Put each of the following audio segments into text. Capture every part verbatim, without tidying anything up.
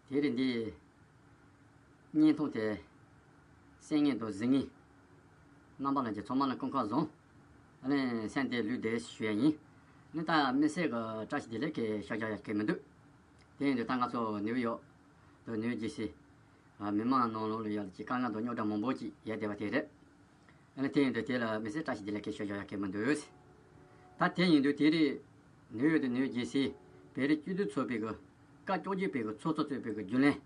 དེ་རིང་འདི་བརྙན་ཐུང་དེ་གསན་མཁན་དང་གཟིགས་མཁན་རྣམ་པ་ལྷན་རྒྱས་ཚང་མ་ལ་སྐུ་ཁམས་བཟང་། ཨ་ནི་སེམས་བདེ་ལུས་བདེ་ཞུ་ཡ་ཡིན། ནི་ད་མི་སེར་གི་བཀྲ་ཤིས་བདེ་ལེགས་ཀྱི་ཤག་རྒྱག་ཡ་གི་མི་འདུག་དེ་ཡིན་དུས་ད་ང་ཚོ་ནིའུ་ཡོག་དང་ནིའུ་ཇེ་སི་མི་མང་ནང་ལོགས་ལ་ཡོད་ཀྱི་དཀའ་ངལ་དང་རྙོག་དྲ་མང་པོ་ཅིག་ཡོད་བསྡད་པ་དེ་རེད། ཨ་ནི་དེ་ཡིན་དུས་དེ་ལ་མི་སེར་བཀྲ་ཤིས་བདེ་ལེགས་ཀྱི་ཤོག་བཞག་ཡ་གི་མི་འདུག་ད་དེ་ཡིན་དུས་དེ་རིང་ནིའུ་ཡོག་དང་ནིའུ་ཇེ་སི་བོད་རིགས་སྤྱི་མཐུན་ཚོགས་པའི་གི་བཀའ་བཅོ་བརྒྱད་པའི་གི་ཚོགས་གཙོ་གཙོས་པའི་གི་རྒྱུན་ལས་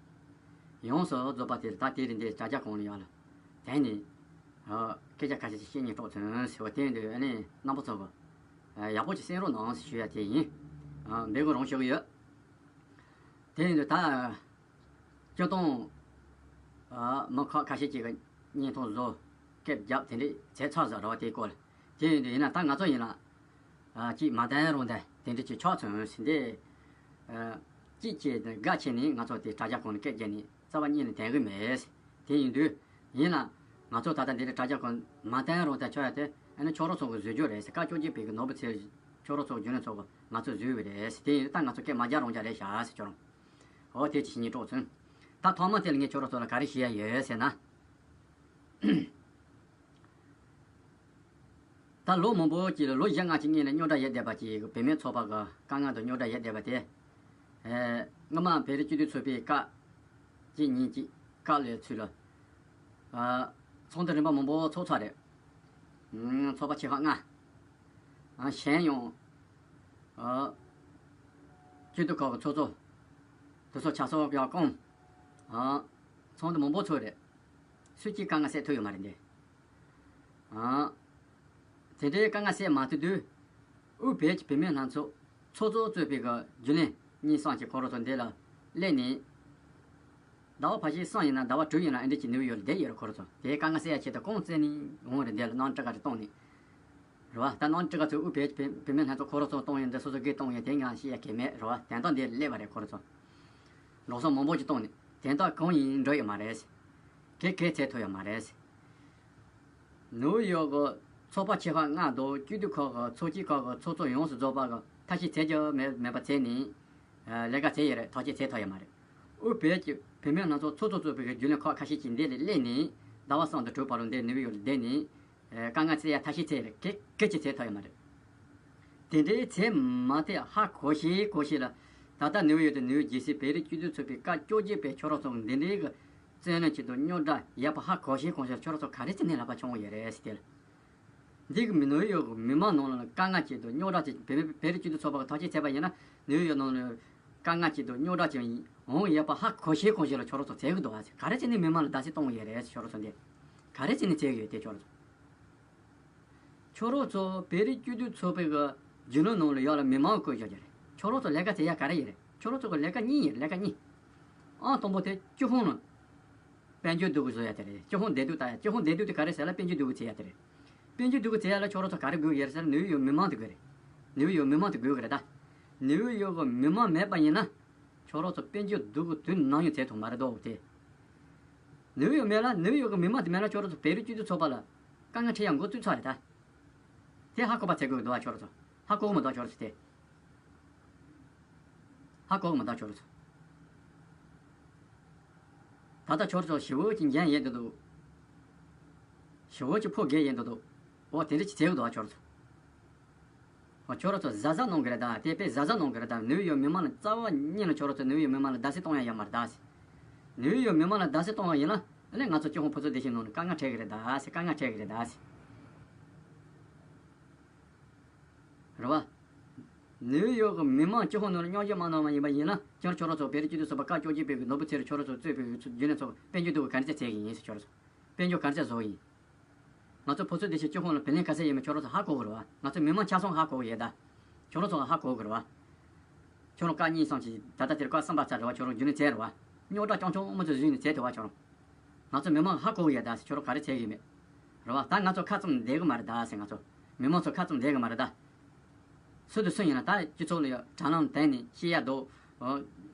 ཡོངས་སུ་རྫོགས་པ་དེ་ལ་ད་དེ་རིང་འདི་དྲ་རྒྱ་ཁང་ལ་ཡོད་ལ་དེ་ནས་སྐད་ཆ་ཁ་ཤས་ཤིག་བཤད་སྙིང་བྲོ་ཚོན་ཟེར་བ་དེ་ཡིན་དུས་ཨ་ནི་རྣམ་པ་ཚོ་གི་ཡག་པོ་ཅིག་གསན་རོགས་གནང་ཞུ་ཡ་དེ་ཡིན། འབད་དགོས་རང་ཞུ་གི་ཡོད། དེ་ཡིན་དུས་ད། སྤྱིར་བཏང་། ཨ། མི་ཁག་ཁ་ཤས་ཅིག་གིས་བརྙན་ཐུང་བཟོ། སྐད་རྒྱབ་དེ་འདྲས་བྱས་ཚར་ཟིན་རེད་བ་དེའི་སྐོར་ལ། དེ་ཡིན་དུས་ཡིན་ན་ད་ང་ཚོ་ཡིན་ན། ཨ། ཅིག་མ་བསྟན་རུང་བསྟན་དེ་འདྲས་ཅིག་ཆགས་སོང་ཟིན་ཏེ། ཨ། ཅིག་ཅིག་དགའ་ཆེ་ནས་ང་ཚོ་དེ་དྲ་རྒྱ་ཁང་ནས་སྐད་རྒྱབ་ནས་རྩ་བ་ཉིད་ནས་བསྟན་གི་མེད། དེ་ཡིན་དུས་ཡིན་ན། ང་ཚོ་ད་ལྟ་འདི་འདྲས་དྲ་རྒྱ་ཁང་མ་བསྟན་རུང་བསྟན་ཆོག་ཡ་དེ་ཨ་ནི་ཁྱོད་རང་ཚོ་གི་བཟོས་རྒྱུ་རེད་ཟེར། བཀའ་བཅོ་བརྒྱད་པའི་གི་ནོར་བུ་ཚེ་ཁྱོད་རང་ཚོ་གི་རྒྱུན་ལས་ཚོ་གི་ང་ཚོ་བཟོས་པ་རེད་ཟེར། དེ་ཡིན་དུས་ད་ང་ཚོ་སྐད་མ་རྒྱག་རུང་རྒྱག་རེད་ཤག་ཟེར་ཁྱོད་རང་། འོ་དེ་ཅི་ཞིག་ཉིད་དཀྲོག་ཚུན། ད་ཐོག་མ་དེ་ལ་ངས་ཁྱོད་རང་ཚོ་ལ་ག་རེ་བཤད་ཡ་ཡོད་ཟེར་ན། ད་ལོ་མང་པོ་ཅིག་ལ་ལོ་བཞི་ལྔ་ཅིག་སྔོན་ལ་རྙོག་དྲ་ཡོད་བསྡད་པ་ཅིག་བུད་མེད་ཚོགས་པ་གི་དཀའ་ངལ་དང་རྙོག་དྲ་ཡོད་བསྡད་པ་དེ། ཨེ། སྔོན་མ་བོད་རིགས་སྤྱི་མཐུན་ཚོགས་པའི་བཀའ། གཅིག་གཉིས་གཅིག་བཀའ་ལས་ཚུལ་ལ། ཨ། ཚོགས་འདུ་རིམ་པ་མང་པོ་ཚོགས་ཚར་རེད། ཨང་། ཚོགས་པ་ཆེ་ཁག་ལྔ། ཨ། གཞན་ཡང་། ཨ། སྤྱི་འཐུས་ཁག་གི་ཚོགས་གཙོ། དེ་ཚོ་ཆ་ཚང་ཡར་བསྐོངས། ཨ། ཚོགས་འདུ་མང་པོ་ཚོགས་རེད། སུས་ཀྱིས་དཀའ་ངལ་སེལ་ཐུབ་ཡོད་མ་རེད་འདི། ཨ། དེ་འདྲའི་དཀའ་ངལ་སེལ་མ་ཐུབ་དུས། དབུས་བོད་ཀྱི་བུད་མེད་ལྷན་ཚོགས་ཚོགས་གཙོ་གཙོས་པའི་གི་རྒྱུན་ལས་གཉིས་གསུམ་གྱིས་ཁོ་རང་ཚོ་འདི་ལ་སླེབས་ནས། ཟླ་བ་ཕལ་ཆེར་གསུམ་ཡིན་ན་ཟླ་བ་དྲུག་ཡིན་ན་ཨ་འདྲ་ཅིག་ནིའུ་ཡོག་ལ་བསྡད་ཡོད་རེད་ཁོ་རང་ཚོ། དེའི་དཀའ་ངལ་སེལ་ཡ་ཆེད་དུ་གང་བཙལ་ནས་འོང་རེད། འདི་ལ་གནམ་གྲུ་ཁ་རེ་བཏང་ནས། རེད་བ། ད་གནམ་གྲུ་ཁ་ཚོས་དབུས་བོད་བུད་མེད་ལྷན་ཚོགས་ཁོ་རང་ཚོ་གཏོང་ཡོད་འདི་སོ་སོ་སྒེར་གཏོང་ཡོད་དེ་ང་བཤད་ཡ་གལ་མེད་རེད་བ། དོན་དག་འདི་སླེབས་པ་རེད་ཁོ་རང་ཚོ། ལོ་གསུམ་མང་པོ་ཅིག་གཏོང་ནས་དོན་དག་གང་ཡིན་འགྲོ་ཡོད་མ་རེད། གལ་གལ་ཚད་ཐུབ་ཡོད་མ་རེད། ནིའུ་ཡོག་གི་ཚོགས་པ་ཆེ་ཁག་ལྔ་དང་སྤྱི་འཐུས་ཁག་གི་ཚོགས་སྐྱིད་ཁག་གི་ཚོགས་གཙོ་ཡོངས་སུ་རྫོགས་པ་གི་ཐབས་ཤེས་བྱེད་རྒྱུ་མེད་མེད་པ་བྱས་ནས། ལས་ཀ་བྱས་ཡོད་རེད། ཐག་གཅོད་བྱས་ཐུབ་ཡོད་མ་རེད། དབུས་བོད་ཀྱི་བུད་མེད་ལྷན་ཚོགས་ཚོགས་གཙོ་གཙོས་པའི་རྒྱུན་ལས་ཁག་ཁ་ཤས་ཀྱིས་འདི་ལ་སླེབས་ནས་ཟླ་བ་གསུམ་དང་དྲུག་བར་དུ་འདིར་ནིའུ་ཡོག་ལ་བསྡད་ནས་དཀའ་ངལ་སེལ་ཡ་ཐབས་ཤེས་བྱས་རེད། གལ་གལ་ཆེ་བྱས་ཐུབ་ཡོད་མ་རེད། དེ་འདྲའི་ཚད་མ་ཐེག་ཧ་གོ་ཤེས་གོ་ཤེས་ལ། ད་ལྟ་ནིའུ་ཡོག་དང་ནིའུ་ཇེ་སི་བོད་རིགས་སྤྱི་མཐུན་ཚོགས་པའི་བཀའ་བཅོ་བརྒྱད་པས་ཁྱོད་རང་ཚོ་འདི་འདྲའི་གི་བཙན་གནོན་བྱེད་དུ་རྙོག་དྲ་ཡོད་པ་ཧ་གོ་ཤེས་གོ་ཤེས་ལ་ཁྱོད་རང་ཚོ་ག་རེ་བྱས་ནས་ལག་པ་འཆང་གི་ཡོད་རེད་ཟེར་ཏེ། འདི་གི་མི་ནིའུ་ཡོག་གི་མི་མང་ནང་ལ་དཀའ་ངལ་ཆེད་དུ་རྙོག་དྲ་ཆེད་བོད་མི་བོད་རིགས་སྤྱི་མཐུན་ཚོགས་པ་གི་ཐག་གཅོད་བྱས་པ་ཡིན་ན་ནིའུ་ཡོག་ནང་ལ་དཀའ་ངལ་ཆེད་དུ་རྙོག་དྲ་ཆེད་འོང་ཡོད་པ་ཧ་གོ་ཤེས་གོ་ཤེས་ལ་ཁྱོད་རང་ཚོ་བྱེད་གི་འདུག་ཨ། ག་རེ་བྱས་ནས་མི་མང་ལ་བརྡབ་གསིག་གཏོང་གི་ཡོད་རེད་ཁྱོད་རང་ཚོ་འདི། ག་རེ་བྱས་ནས་བྱེད་གི་ཡོད་དེ་ཁྱོད་རང་ཚོ། ཁྱོད་རང་ཚོ་བོད་རིགས་སྤྱི་མཐུན་ཚོགས་པའི་གི་རྒྱུན་ལས་ནང་ལ་ཡོད་ལ་མི་མང་བསྐོས་བཞག་རྒྱུ་རེད། ཁྱོད་རང་ཚོ་ལས་ཀ་བྱེད་ཡ་ག་རེ་ཡོད་རེད། ཁྱོད་རང་ཚོ་གི་ལས་ཀ་གཉིས་ཡོད་རེད། ལས་ཀ་གཉིས། ཨང་དང་པོ་དེ་སྤྱི་ཁོངས་ནང་དཔལ་འབྱོར་འདུ་གུ་བཟོ་ཡ་དེ་རེད། སྤྱི་ཁོངས་བདེ་སྡུག་ལྟ་ཡ། སྤྱི་ཁོངས་བདེ་སྡུག་དེ་ག་རེ་ཟེར་ལ་དཔལ་འབྱོར་འདུ་གུ་བྱེད་ཡ་དེ་རེད། དཔལ་འབྱོར་འདུ་གུ་བྱེད་ཡ་ལ་ཁྱོད་རང་ཚོ་ག་རེ་དགོས་ཡོད་རེད་ཟེར་ན་ནིའུ་ཡོག་མི་མང་དེ་དགོས་རེད། ནིའུ་ཡོག་མི་མང་དེ་དགོས་གི་རེད་ད། ནིའུ་ཡོག་གི་མི་མང་མེད་པ་ཡིན་ན། ཁྱོད་རང་ཚོ་དཔལ་འབྱོར་འདུ་གུ་དུས་ནམ་ཡང་བྱེད་ཐུབ་མ་རེད་དོ་དེ། ནིའུ་ཡོག་མེད་ལ་ནིའུ་ཡོག་གི་མི་མང་དེ་མེད་ལ་ཁྱོད་རང་ཚོ་བོད་རིགས་སྤྱི་མཐུན་ཚོགས་པ་ལ་དཀའ་ངལ་འཕྲད་ཡ་འགོ་བཙུགས་ཚར་རེད་ད། དེ་ཧ་གོ་བ་བྱེད་དགོས་འདུག་ཨ་ཁྱོད་རང་ཚོ། ཧ་གོ་གི་མི་འདུག་ཁྱོད་རང་ཚོ་དེ། ཧ་གོ་གི་མི་འདུག་ཁྱོད་རང་ཚོ། ད་ལྟ་ཁྱོད་རང་ཚོ་ཞི་བོ་གཅིག་འགན་ཡོད་འདུག་ཞི་བོ་གཅིག་ཕོ་རྒས་ཡོད་འདུག་འོ་དེ་འདྲ་ཅིག་བྱེད་གི་འདུག་ཨ་ཁྱོད་རང་ཚོ། འོ་ཁྱོད་རང་ཚོ་གཟབ་གཟབ་གནང་གི་རེད་ད། དེ་དཔེ་གཟབ་གཟབ་གནང་གི་རེད་ད། ནིའུ་ཡོག་མི་མང་ལ་རྩ་བ་ཉིད་ལ་ཁྱོད་རང་ཚོ་ནིའུ་ཡོག་མི་མང་ལ་བརྡབ་གསིག་གཏོང་ཡ་ཡོད་མ་རེད་ད། ནིའུ་ཡོག་མི་མང་ལ་བརྡབ་གསིག་གཏོང་བ་ཡིན་ན་ཨ་ནི་ང་ཚོ་སྤྱི་ཁོངས་ཕོ་ཚོ་བདེ་སྐྱིད་ནང་ནས་དཀའ་ངལ་འཕྲད་གི་རེད་ད་ཟེར། དཀའ་ངལ་འཕྲད་གི་རེད་ད་ཟེར། རེད་བ། ནིའུ་ཡོག་གི་མི་མང་སྤྱི་ཁོངས་ནང་ལ་རྙོག་གཞི་མ་གནང་བ་ཡིན་པ་ཡིན་ན་ཁྱོད་ཁྱོད་རང་ཚོ་བོད་རིགས་སྤྱི་མཐུན་ཚོགས་པ་བཀའ་བཅོ་བརྒྱད་པའི་གི་ནོར་བུ་ཚེ་རིང་ཁྱོད་རང་ཚོ་གཙོས་པའི་གི་རྒྱུན་ལས་ཚོགས་དཔལ་འབྱོར་འདུ་གུ་ག་འདྲ་བྱས་ཀྱི་ཡིན་ཟེར། ཁྱོད་རང་ཚོ་དཔལ་འབྱོར་ག་འདྲ་བཟོ་གི་ཡིན། ང་ཚོ་ཕོ་ཚོད་བདེ་སྐྱིད་སྤྱི་ཁོངས་ལ་བུ་ལོན་ག་ཚད་ཡོད་མེད་ཁྱོད་རང་ཚོ་ཧ་གོ་གི་རེད་བ། ང་ཚོ་མི་མང་ཆ་ཚང་ཧ་གོ་གི་ཡོད་ད། ཁྱོད་རང་ཚོ་ཧ་གོ་གི་རེད་བ། ཁྱོད་རང་བཀའ་གཉིས་གསུམ་གྱིས་ད་ལྟ་དེར་བཀའ་གསུམ་པ་ཚར་རེད་བ། ཁྱོད་རང་རྒྱུན་ལས་བྱས་རེད་བ། རྙོག་དྲ་རྐྱང་རྐྱང་མི་ཚོ་བཟོས་ནས་བྱས་ཐུབ་བ་ཁྱོད་རང་། ང་ཚོ་མི་མང་ཧ་གོ་གི་ཡོད་ད་ཟེར། ཁྱོད་རང་ག་རེ་བྱེད་གི་མེད། རེད་བ། ད་ང་ཚོ་ཁ་བཙུམ་བསྡད་གི་མ་རེད་ད་ཟེར། ང་ཚོ་མི་མང་ཚོ་ཁ་བཙུམ་བསྡད་གི་མ་རེད་ད། སུ་དང་སུ་ཡིན་ན་ད་སྤྱི་ཚོགས་ལ་ཡ་དྲ་ལམ་བསྟན་ནས་བཤད་ཡ་འདུག་ཨོ།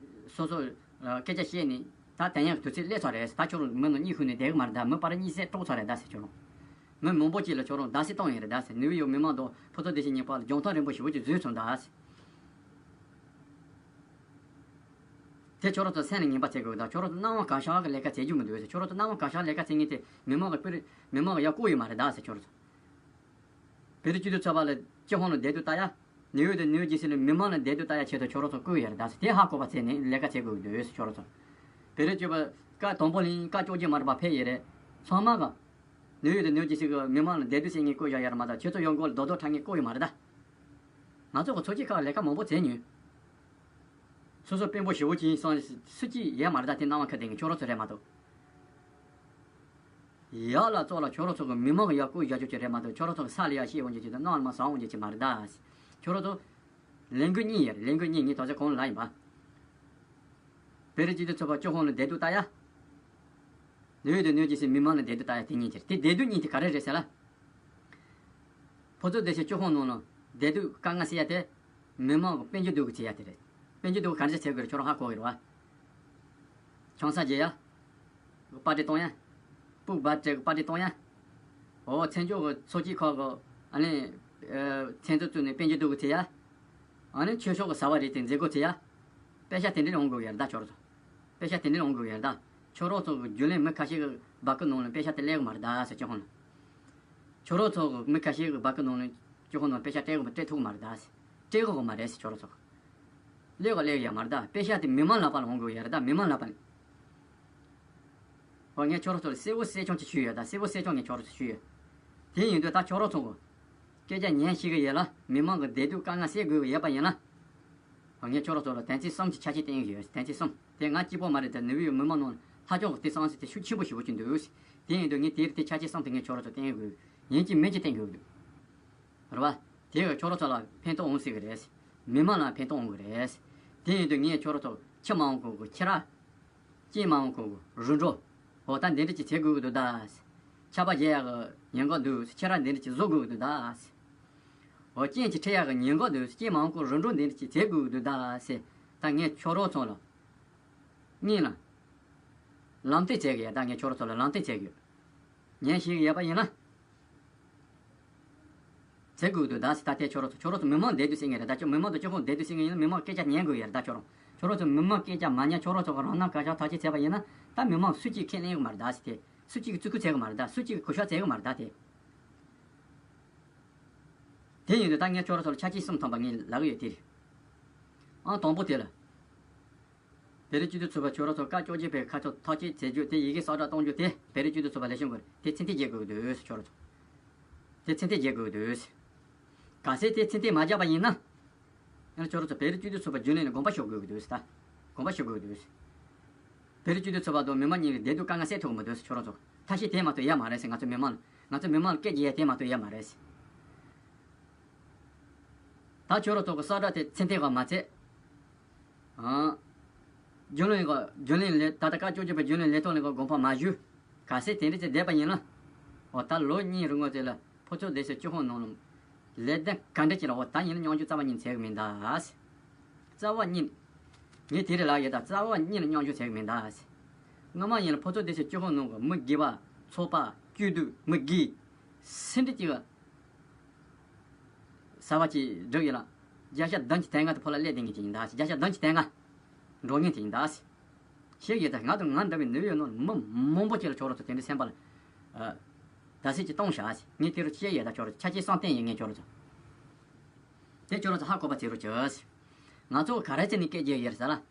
སོ་སོ་ཨ་སྐད་ཆ་བཤད་ནས་ད་དེང་ཡང་དུས་ཚོད་སླེབས་ཚར་རེད། ད་ཁྱོད་རང་མི་ནང་གཉིད་ཁུག་ནས་བསྡད་གི་མ་རེད་ད། མི་པར་གཉིད་སད་དཀྲོགས་ཚར་རེད་ད་ཟེར། ཁྱོད་རང་མི་མང་པོ་ཅིག་ལ་ཁྱོད་རང་བརྡབ་གསིག་བཏང་ཡོད་རེད་ད་ཟེར། ནིའུ་ཡོག་མི་མང་དང་ཕོ་ཚོད་བདེ་སྐྱིད་གཉིས་བར་ལ་རྒྱང་ཐག་རིང་པོ་ཞེ་པོ་ཅིག་འཛུལ་སོང་ད་ཟེར། དེ་ཁྱོད་རང་ཚོ་སེམས་ལ་ངེས་པ་བྱེད་དགོས་ད། ཁྱོད་རང་ཚོ་སྣང་བ་གང་ཤར་གི་ལས་ཀ་བྱེད་རྒྱུ་མི་འདུག་ཟེར། ཁྱོད་རང་ཚོ་སྣང་བ་གང་ཤར་ལས་ཀ་བྱེད་མཁན་དེ་མི་མང་གི་པིར་མི་མང་གི་ཡ་བཀོད་ཡོད་མ་རེད་ད་ཟེར། ཁྱོད་རང་ཚོ་བོད་རིགས་སྤྱི་འཐུས་ཚོགས་པ་ལ་སྤྱི་ཁོངས་ལ་བདེ་སྡུག་ལྟ་ཡ། ནིའུ་ཡོག་དང་ནིའུ་ཇེ་སི་ལ་མི་མང་ལ་བདེ་སྡུག་ལྟ་ཡ་ཆེད་དུ་ཁྱོད་རང་ཚོ་བཀོད་ཡོད་རེད་ད་ཟེར། དེ་ཧ་གོ་བ་བྱས་ནས་ལས་ཀ་བྱེད་དགོས་འདུག་ཟེར། ཁྱོད་རང་ཚོ་བོད་རིགས་སྤྱི་པ་བཀའ་དང་པོ་ལ་བཀའ་བཅོ་བརྒྱད་མ་རེད་པ་ཕེབས་ཡོད་རེད། ཚང་མ་ག་ནིའུ་ཡོག་དང་ནིའུ་ཇེ་སི་གི་མི་མང་ལ་བདེ་སྡུག་བྱེད་མཁན་བཀོད་བཞག་ཡོད་རེད་མ་གཏོགས་ཁྱོད་ཚོ་ཡོང་སྒོ་ལ་རྡོག་རྡོག་འཁྲབ་མཁན་བཀོད་ཡོད་མ་རེད་ད། ང་ཚོ་གི་ཚོགས་སྐྱིད་ཁག་ལས་ཀ་མང་པོ་བྱས་མྱོང་། སོ་སོ་དཔོན་པོ་ཞེ་པོ་ཅིག་ཡིན་སོང་སུ་གཅིག་ཡོད་མ་རེད་ད། དེ་སྣང་བ་ཁ་གཏད་མཁན་ཁྱོད་རང་ཚོ་རེད་མ་གཏོགས། ཡག་ལ་བཙོག་ལ་ཁྱོད་རང་ཚོ་གི་མི་མང་གི་ཡག་བཀོད་བཞག་རྒྱུ་ཅིག་རེད་མ་གཏོགས། ཁྱོད་རང་ཚོ་གི་ས་ལ་ཡག་བཤད་འོང་རྒྱུ་ཅིག་དང་གནམ་ལ་མར་ཟག་འོང་རྒྱུ་ཅིག་མ་རེད་ད། ཁྱོད་རང་ཚོ་ལས་འགུལ་གཉིས་ཡོད་རེད། ལས་འགུལ་གཉིས། ངས་ད་ཆ་གོང་ལ་ལབ་ཡིན་པ། བོད་རིགས་སྤྱི་འཐུས་ཚོགས་པ་སྤྱི་ཁོངས་ལ་བདེ་སྡུག་ལྟ་ཡ། ནིའུ་ཡོག་དང་ནིའུ་ཇེ་སི་མི་མང་ལ་བདེ་སྡུག་ལྟ་ཡ་དེ་གཉིས་དེ་རེད། དེ་བདེ་སྡུག་གཉིས་དེ་ག་རེ་རེད་ཟེར་ལ། ཕོ་ཚོ་བདེ་ཆེན་སྤྱི་ཁོངས་ནང་ལ་བདེ་སྡུག་དཀའ་ངལ་སེལ་ཡ་དེ། མི་མང་གི་དཔལ་འབྱོར་སྡུག་གི་བྱེད་ཡ་དེ་རེད། དཔལ་འབྱོར་སྡུག་ག་རེ་བྱེད་དགོས་རེད། ཁྱོད་རང་ཧ་གོ་གི་རེད་བ། ཆང་ས་རྒྱག་ཡ། པར་ཊི་གཏོང་ཡ། སྤུག་པར་ཊི་གི་པར་ཊི་གཏོང་ཡ། འོ་མཚན་བརྗོད་གི་ཚོགས་སྐྱིད་ཁག་གི་ཨ་ནི། མཚན་ཚོགས་བཙུགས་ནས་དཔལ་འབྱོར་སྡུག་གི་བྱེད་ཡ། ཨ་ནི་ཆོས་ཕྱོགས་གི་ཟ་བ་རིགས་དེ་མཛད་སྒོ་བྱེད་ཡ། པེ་ཤག་དེ་འདྲ་འོང་དགོས་ཡ་རེད་ད་ཁྱོད་རང་ཚོ། པེ་ཤག་དེ་འདྲ་འོང་དགོས་ཡ་རེད་ད། ཁྱོད་རང་ཚོ་གི་རྒྱུན་ལས་མི་ཁ་ཤས་གི་སྦ་ཁུག་ནང་ལ་པེ་ཤག་དེ་སླེབས་གི་མ་རེད་ད་ཟེར། སྤྱི་ཁོངས་ལ། ཁྱོད་རང་ཚོ་གི་མི་ཁ་ཤས་གི་སྦ་ཁུག་ནང་ལ་སྤྱི་ཁོངས་ནང་པེ་ཤག་སྤྲད་གི་མ་སྤྲད་ཐུབ་གི་མ་རེད་ད་ཟེར། སྤྲད་གི་མ་རེད་ཟེར། ཁྱོད་རང་ཚོ་གི་སླེབས་གི་སླེབས་ཡ་མ་རེད་ད། པེ་ཤག་དེ་མི་མང་ལག་པ་ལ་འོང་དགོས་ཡ་རེད་ད། མི་མང་ལག་པ་ལ། འོ་ངས་ཁྱོད་རང་ཚོ་ལ་གསལ་བོ་གསལ་རྐྱང་ཅིག་ཞུས་ཡོད་ད། གསལ་བོ་གསལ་རྐྱང་ངས་ཁྱོད་རང་ཚོ་ཞུས་ཡོད། དེ་ཡིན་དུས་ད་ཁྱོད་རང་ཚོ་གི་སྐད་ཆ་ཉན་ཤེས་གི་ཡོད་ལ་མི་མང་གི་བདེ་སྡུག་དཀའ་ངལ་སེལ་དགོས་ཀྱི་ཡོད་པ་ཡིན་ན། ངས་ཁྱོད་རང་ཚོ་ལ་དོན་ཚན་གསུམ་གྱི་ཆ་ཤས་བསྟན་གྱི་ཡོད། དོན་ཚན་གསུམ་དེ་ང་གཅིག་པོ་མ་རེད་དེ། ནུབ་ཡོད་མི་མང་ནང་ལྷག་སྐྱོང་གི་དེ་གསུམ་ཟེར་དེ་ཤུགས་ཆེན་པོ་ཞེ་པོ་ཅིག་འདུག། དེ་ཡིན་དུས་ངས་དེ་རིགས་དེ་ཆ་ཤས་གསུམ་དེ་ངས་ཁྱོད་རང་ཚོ་བསྟན་དགོས། ཡིན་གཅིག་མིན་གཅིག་བསྟན་དགོས་འདུག། རེད་བ། དེ་གིས་ཁྱོད་རང་ཚོ་ལ་ཕན་ཐོགས་འོང་སྲིད་གི་རེད། མི་མང་ལ་ཕན་ཐོགས་འོང་གི་རེད། དེ་ཡིན་དུས་ངས་ཁྱོད་རང་ཚོ་ཁྱི་མ་འོང་གོང་གི་ཁྱི་ར། སྐྱེས་མ་འོང་གོང་གི་རུ་འགྲོ། འོ་ད་འདི་འདྲ་ཅིག་བྱེད་དགོས་ཀྱི་འདུག་ད། ཆར་པ་བཞེས་ཡག་གི་ཉེན་ཁ་འདུག། ཁྱི་ར་འདི་འདྲ་ཅིག་བཟོ་དགོས་ཀྱི་འདུག་ད། འོ་རྐྱེན་ཅིག་འཕྲད་ཡག་གི་ཉེན་ཁ་འདུག། སྐྱེས་མ་འོང་གོང་རུ་འགྲོ་འདི་འདྲ་ཅིག་བྱེད་དགོས་ཀྱི་འདུག་ད་ཟེར། ད་ངས་ཁྱོད་རང་ཚོ་ལ་སྙིང་ལ་ལམ་སྟོན་བྱེད་གི་ཡ། ད་ངས་ཁྱོད་རང་ཚོ་ལ་ལམ་སྟོན་བྱེད་གི་ཡོད། ཉན་ཤེས་ཀྱི་ཡོད་པ་ཡིན་ན། བྱེད་དགོས་འདུག་ད་ཟེར། ད་ལྟའི་ཁྱོད་རང་ཚོ་ཁྱོད་རང་ཚོ་མི་མང་བདེ་སྡུག་སེལ་མཁན་རེད་ད། ཁྱོད་མི་མང་དང་སྤྱི་ཁོག་བདེ་སྡུག་སེལ་མཁན་ཡིན་ན་མི་མང་སྐད་ཆ་ཉན་དགོས་ཡ་རེད་ད། ཁྱོད་རང་ཁྱོད་རང་ཚོ་མི་མང་སྐད་ཆ་མ་ཉན། ཁྱོད་རང་ཚོ་གི་རང་སྣང་གང་ཤར་ཐག་གཅོད་བྱས་པ་ཡིན་ན། ད་མི་མང་སུ་གཅིག་ཁས་ལེན་གི་མ་རེད་ད་ཟེར། དེ་སུ་གཅིག་གིས་བརྩི་བཀུར་བྱེད་གི་མ་རེད་ད། སུ་གཅིག་གིས་གུས་ཞབས་བྱེད་གི་མ་རེད་ད། དེ་དེ་ཡིན་དུས་ད་ངས་ཁྱོད་རང་ཚོ་ལ་ཆ་རྐྱེན་གསུམ་ཐམ་པ་ངས་ལབ་གི་ཡོད། དེ་རེད། ཨང་དང་པོ་དེ་ལ། བོད་རིགས་སྤྱི་འཐུས་ཚོགས་པ་ཁྱོད་རང་ཚོ་བཀའ་བཅོ་བརྒྱད་པའི་ཁ་ཕྱོགས་ཐག་གཅོད་བྱེད་རྒྱུ་དེ། ཡི་གེ་གསལ་བསྒྲགས་གཏོང་རྒྱུ་དེ། བོད་རིགས་སྤྱི་འཐུས་ཚོགས་པ་ལས་བྱང་གི་རེད། དེ་མཚན་རྟགས་རྒྱག་དགོས་ཀྱི་འདུག་ཟེར། ཁྱོད་རང་ཚོ་དེ་མཚན་རྟགས་རྒྱག་དགོས་ཀྱི་འདུག་ཟེར། གལ་སྲིད་དེ་མཚན་རྟགས་མ་རྒྱག་པ་ཡིན་ན། ཡང་ཁྱོད་རང་ཚོ་བོད་རིགས་སྤྱི་འཐུས་ཚོགས་པ་རྒྱུན་ལས་ནས་དགོངས་པ་ཞུ་དགོས་ཀྱི་འདུག་ཟེར། ད་དགོངས་པ་ཞུ་དགོས་ཀྱི་འདུག་ཟེར། བོད་རིགས་སྤྱི་འཐུས་ཚོགས་པ་དང་མི་མང་གཉིས་ཀྱི་བདེ་སྡུག་དཀའ་ངལ་སེལ་ཐུབ་ཀྱི་མི་འདུག་ཟེར། ཁྱོད་རང་ཚོ་ཐབས་ཤེས་དེ་མ་གཏོགས་ཡོད་མ་རེད་ཟེར། ང་ཚོ་མི་མང་ང་ཚོ་མི་མང་ལ་སྐད་རྒྱག་ཡ་དེ་མ་གཏོགས་ཡོད་མ་རེད་ཟེར། ད་ཁྱོད་རང་ཚོ་གི་གསལ་བསྒྲགས་དེ་མཚན་རྟགས་ག་མ་བྱས། ཨང་། རྒྱུན་ལས་གི་རྒྱུན་ལས་ལས་ད་ལྟ་བཀའ་བཅོ་བརྒྱད་པའི་རྒྱུན་ལས་ལས་ཐོག་ནས་གི་དགོངས་པ་མ་ཞུས། གལ་སྲིད་དེ་འདྲ་ཅིག་བསྡད་པ་ཡིན་ན། འོ་ད་ལོ་གཉིས་རིང་ངོ་དེ་ལ་ཕོ་ཚོ་བདེ་སྡུག་སྤྱི་ཁོག་ནང་ལ་ལས་དོན་ག་འདྲ་ཅིག་ལ་འོ་ད་ཡིན་ན་མཉམ་ཞུགས་རྩ་བ་ཉིད་ནས་བྱེད་གི་མིན་ད། རྩ་བ་ཉིད། ངས་དེ་རེད་ལབ་ཡོད་ད། རྩ་བ་ཉིད་ནས་མཉམ་ཞུགས་བྱེད་གི་མིན་ད། སྔ་མ་ཡིན་ལ་ཕོ་ཚོ་བདེ་སྡུག་སྤྱི་ཁོག་ནང་གི་མི་དགེ་བ་ཚོགས་པ་སྐྱིད་སྡུག་མི་དགེ་སེ་འདྲ་ཅིག་གི་ཟ་བ་ཅིག་སྒྲུབ་ཡོད་ལ། བརྒྱ་ཆ་བདུན་ཅུ་དོན་ལྔ་དེ་ཕོ་ལ་སླེབས་བསྡད་མཁན་ཅིག་ཡིན་ད་ཟེར། བརྒྱ་ཆ་བདུན་ཅུ་དོན་ལྔ་འགྲོ་མཁན་ཅིག་ཡིན་ད་ཟེར། ཤེས་ཀྱི་ཡོད་ད། ང་དང་ང་འདྲ་བའི་ནུབ་ཡོད་ནོ་མི་མང་པོ་ཅིག་ལ་ཁྱོད་རང་ཚོ་དེ་འདྲའི་སེམས་པ་ལ། ཨ། ད་སེ་ཅིག་གཏོང་བཞག་ཟེར། ངས་དེ་རུ་བཤད་ཡོད་ད། ཁྱོད་རང་ཚོ་ཆ་རྐྱེན་གསུམ་བསྟན་ཡོད་ངས་ཁྱོད་རང་ཚོ། དེ་ཁྱོད་རང་ཚོ་ཧ་གོ་བ་བྱེད་རོགས་བྱོས་ཟེར། ང་ཚོ་ག་རེ་བྱས་ནས་སྐད་རྒྱག་ཡོད་རེད་ཟེར་ལ།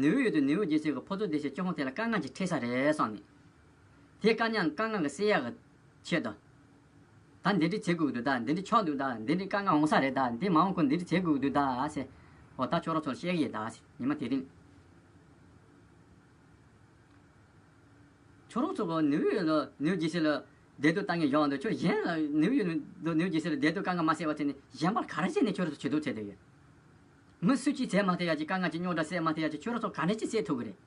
ནུབ་ཡོད་དུ་ནུབ་ཡོད་རྒྱལ་སྲིད་ཀྱི་ཕོ་ཚོ་བདེ་སྡུག་སྤྱི་ཁོག་དེ་ལ་དཀའ་ངལ་ཅིག་འཕྲད་ས་རེད་བསམ་ནས། དེ་དཀའ་ངལ་དཀའ་ངལ་གྱི་སེལ་ཡག་གི་ཆེད་དུ། ད་འདི་འདྲ་བྱེད་དགོས་ཀྱི་འདུག་ད་འདི་འདྲ་ཆགས་འདུག་ད་འདི་འདྲ་དཀའ་ངལ་འོང་ས་རེད་ད། འདི་མ་འོང་གོང་འདི་འདྲ་བྱེད་དགོས་ཀྱི་འདུག་ད་ཟེར། འོ་ད་ཁྱོད་རང་ཚོར་བཤད་ཀྱི་ཡོད་ད་ཟེར། ཉི་མ་དེ་རིང་། ཁྱོད་རང་ཚོ་གི་ནུབ་ཡོད་ལ་ནུབ་རྒྱལ་སྲིད་ལ་བདེ་སྡུག་ལྟ་མཁན་ཡོང་འདུག་ཁྱོད་གཞན་ལ་ནུབ་ཡོད་ནུབ་རྒྱལ་སྲིད་ལ་བདེ་སྡུག་དཀའ་ངལ་མ་སེལ་བ་བྱས་ནས་གཞན་པར་ག་རེ་བྱས་ནས་ཁྱོད་རང་ཚོ་བྱེད་འདུག་བྱས་བསྡད་ཡོད། མི་སུ་གཅིག་བྱས་མ་ཐུབ་ཡ་ཅིག་དཀའ་ངལ་ཅིག་རྙོག་དྲ་སེལ་མ་ཐུབ་ཡ་ཅིག་ཁྱོད་རང་ཚོ་ག་འདྲ་ཅིག་སེལ་ཐུབ་ཀྱི་རེད།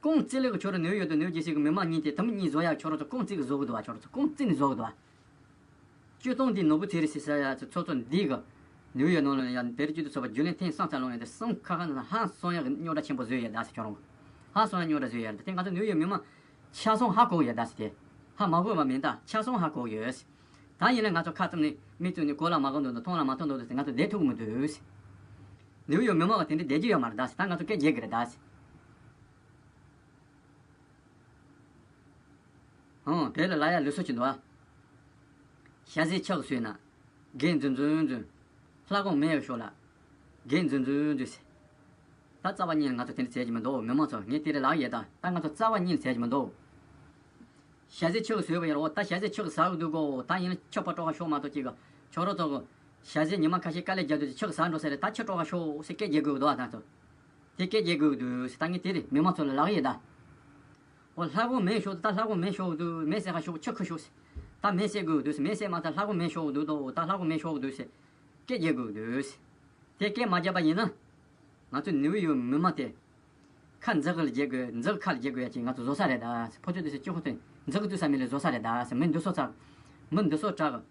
ཀོང་ཙི་ལེ་གི་ཁྱོད་རང་ནུབ་ཡོད་དུ་ནུབ་རྒྱལ་སྲིད་ཀྱི་མི་མང་གཉིས་དེ་དུམ་གཉིས་བཟོ་ཡག་ཁྱོད་རང་ཚོ་ཀོང་ཙི་གི་བཟོ་གི་འདུག་བ། ཁྱོད་རང་ཚོ་ཀོང་ཙི་ནས་བཟོ་གི་འདུག་བ། སྤྱིར་བཏང་འདི་ནོར་བུ་ཚེ་རིང་ཟེར་ས་ཡ་ཚོ་ཚོ་ཚོ་འདི་གི་ནུབ་ཡོད་ནང་ལ་ཡང་བེ་རི་ཅུ་དུ་ཚོ་བ་རྒྱུན་ལས་ཐེངས་གསུམ་ཙམ་ལོངས་ཡོད་དེ་གསུམ་ཁ་ཁ་ནང་ལ་ཧང་སང་ཡག་གི་རྙོག་དྲ་ཆེན་པོ་བཟོས་ཡོད་ད་ཟེར་ཁྱོད་རང་གི་ཧང་སང་ཡག་རྙོག་དྲ་བཟོས་ཡོད་རེད། དེ་ང་ཚོ་ནུབ་ཡོད་མི་མང་ཆ་ཚང་ཧ་གོ་ཡོད་ད་ཟེར། དེ་ཧ་མ་གོ་བ་མིན་ད་ཆ་ཚང་ཧ་གོ་ཡོད་ཟེར། ད་ཡིན་ན་ང་ཚོ་ཁ་བཙུམ་ནས་མིག་བཙུམ་ནས་གོ་ལ་མ་གོ་འདུག་འདུག་མཐོང་ལ་མ་མཐོང་འདུག་འདུག་ཟེར་ང་ཚོ་བསྡད་ཐུབ་ཀྱི་མི་འདུག་ཟེར། ནིའུ་ཡོག་མི་མང་གི་དེ་འདྲ་བསྡད་རྒྱུ་ཡོད་མ་རེད་ད་ཟེར། ད་ང་ཚོ་སྐད་རྒྱག་གི་རེད་ད་ཟེར། ཧང་། བོད་ལ་ལབ་ཡ་ལུགས་སྲོལ་ཅིག་འདུག་ཨ། ཞ་ཟས་ཆུ་གིས་ཟོས་ན། སྒེག་འཛུམ་འཛུམ་འཛུམ། ལྷ་གོང་མའི་ཞོར་ལ། སྒེག་འཛུམ་འཛུམ་འཛུམ་ཟེར། ད་རྩ་བ་ཉིད་ནས་ང་ཚོ་དེ་འདྲ་བྱེད་ཀྱི་མི་འདུག་མི་མང་ཚོ། ངས་དེ་རིང་ལབ་ཡོད་ད། ད་ང་ཚོ་རྩ་བ་ཉིད་ནས་བྱེད་ཀྱི་མི་འདུག་ཞ་ཟས་ཆུ་གིས་ཟོས་པ་ཡིན་རོ། ད་ཞ་ཟས་ཆུ་གིས་ཟ་གི་འདུག་གོ། ད་ཡིན་ན་ཆུ་ཕར་དཀྲོག་ག་ཤོག་མ་གཏོགས་ཅིག་གི། ཁྱོད་རང་ཚོ་གི། ཞ་ཟས་ཉི་མ་ཁ་ཤས་དཀའ་ལས་རྒྱག་དུས་ཆུ་གིས་ཟ་འགྲོ་ས་རེད། ད་ཆུ་དཀྲོག་ག་ཤོག་ཟེར་སྐད་རྒྱག་དགོས་ཀྱི་འདུག་ཨ། ད་ཚོ། དེ་སྐད་རྒྱག་དགོས་ཀྱི་འདུག་ཟེར། ད་ངས་དེ་རིང་མི་མང་ཚོ་ལ་ལབ་ཀྱི་ཡོད་ད། འོ། ལྷ་གོང་མའི་ཞོར་དུ། ད་ལྷ་གོང་མའི་ཞོར་དུ་མེ་བསད་ག་ཤོག་ཆུ་ཁུ་ཤོག་ཟེར། ད་མེ་བསད་དགོས་ཀྱི་འདུག་ཟེར། མེ་བསད་མ་ཐག་ལྷ་གོང་མའི་ཞོར་འདུག་དོ། ད་ལྷ་གོང་མའི་ཞོར་འདུག་ཟེར་སྐད་རྒྱག་དགོས་ཀྱི་འདུག་ཟེར། དེ་སྐད་མ་རྒྱག་པ་ཡིན་ན། ང་ཚོ་ནིའུ་ཡོག་མི་མང་དེ། ཁ་འཛག་གི་ལ་རྒྱག་དགོས། འཛག་ཁ་ལ་རྒྱག་དགོས་ཡ་ཅིག་ང་ཚོ་བཟོ་ས་རེད་ད་ཟེར། ཕོ་ཚོད་དེ་ཚོ་སྐྱོ་ཁོ་དེ་འཛག་གི་དུས་ས་མི་ལ་བཟོ་ས་རེད་ད་ཟེར། མི་འདི་ཚོ་ཚ། མི་འདི་ཚོ་དྲག་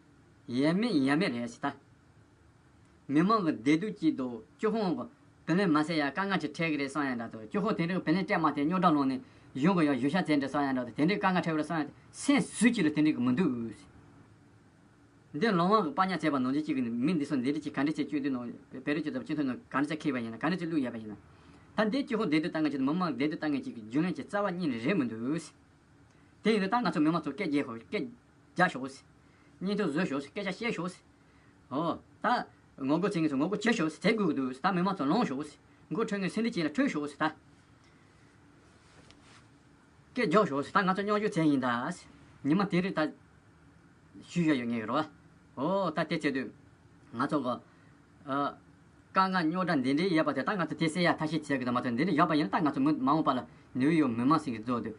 གི། ཡ་མེད་ཡ་མེད་རེད་ཟེར་ད། མི་མང་གི་བདེ་སྡུག་གཅིག་དང་སྤྱི་ཁོག་གི་བུ་ལོན་མ་སེལ་ཡ་དཀའ་ངལ་ཅིག་འཕྲད་ཀྱི་རེད་བསམ་ཡ་འདྲ་དང་། སྤྱི་ཁོག་དེ་འདྲའི་བུ་ལོན་སྤྲད་མ་ཐག་རྙོག་དྲ་ལངས་ནས་གཞུང་གི་ཡང་གཞུང་ཞབས་བཙལ་འདྲ་བསམ་ཡ་འདྲ་དང་། དེ་འདྲའི་དཀའ་ངལ་འཕྲད་པ་རེད་བསམ་ཡ་དེ་སེམས་སུ་གཅིག་ལ་དེ་འདྲའི་གི་མི་འདུག་འདི་ལོང་བ་གི་པ་ཉག་བྱས་པ་ནང་བཞིན་གཅིག་གི་མི་འདི་ཚོ་འདི་འདྲ་ཅིག་ག་འདྲ་ཅིག་བཅོས་དུས་ནང་བེ་རི་ཅུ་ཚོ་སྤྱི་ཚོགས་ནང་ག་འདྲ་ཅིག་འཁྱེར་བ་ཡིན་ན། ག་འདྲ་ཅིག་བླུགས་ཡོད་པ་ཡིན་ན། ད་འདི་སྤྱི་ཁོག་བདེ་སྡུག་ལྟ་མཁན་གཅིག་དང་མི་མང་བདེ་སྡུག་ལྟ་མཁན་གཅིག་གི་རྒྱུས་ལོན་གྱི་རྩ་བ་ཉིད་ནས་རེད་མི་འདུག་དེ་ཡིན་དུས་ད་ང་ཚོ་མི་མང་ཚོ་སྐད་རྒྱག་ཤོག་སྐད་རྒྱག་ཤོག་སྙན་ཐོ་བཟོ་ཤོག་སྐད་ཆ་བཤད་ཤོག་ཨོ། ད་ངོ་རྒོལ་བྱེད་མཁན་ཚོ་ངོ་རྒོལ་བྱེད་ཤོག་བྱེད་དགོས་ཀྱི་འདུག་ད་མི་མང་ཚོ་ལངས་ཤོག་འགོ་ཁྲིད་མཁན་སེམས་ཁྲལ་བྱེད་ན་ཁྲིད་ཤོག་ད་སྐད་རྒྱག་ཤོག་ད་ང་ཚོ་རྙོག་འཛིང་བྱས་ཡིན་ད། ཉི་མ་དེ་རིང་ད་ཞུ་ཡ་ཡོད་ངེས་རེད་བ། ཨོ། ད་དེ་བྱེད་དུས་ང་ཚོ་གི། ཨ། དཀའ་ངལ་རྙོག་དྲ་འདི་འདྲའི་ཡོད་པ་དེ་ད་ང་ཚོ་དེ་སེལ་ཡ་ཐབས་ཤེས་བྱེད་དགོས་དང་མ་གཏོགས། འདི་འདྲ་ཡོད་པ་ཡིན་ན་ད་ང་ཚོ་མི་མ་འོངས་པ་ལ་ནིའུ་ཡོག་མི་མང་ཞིག་གིས་བཟོ་དུས།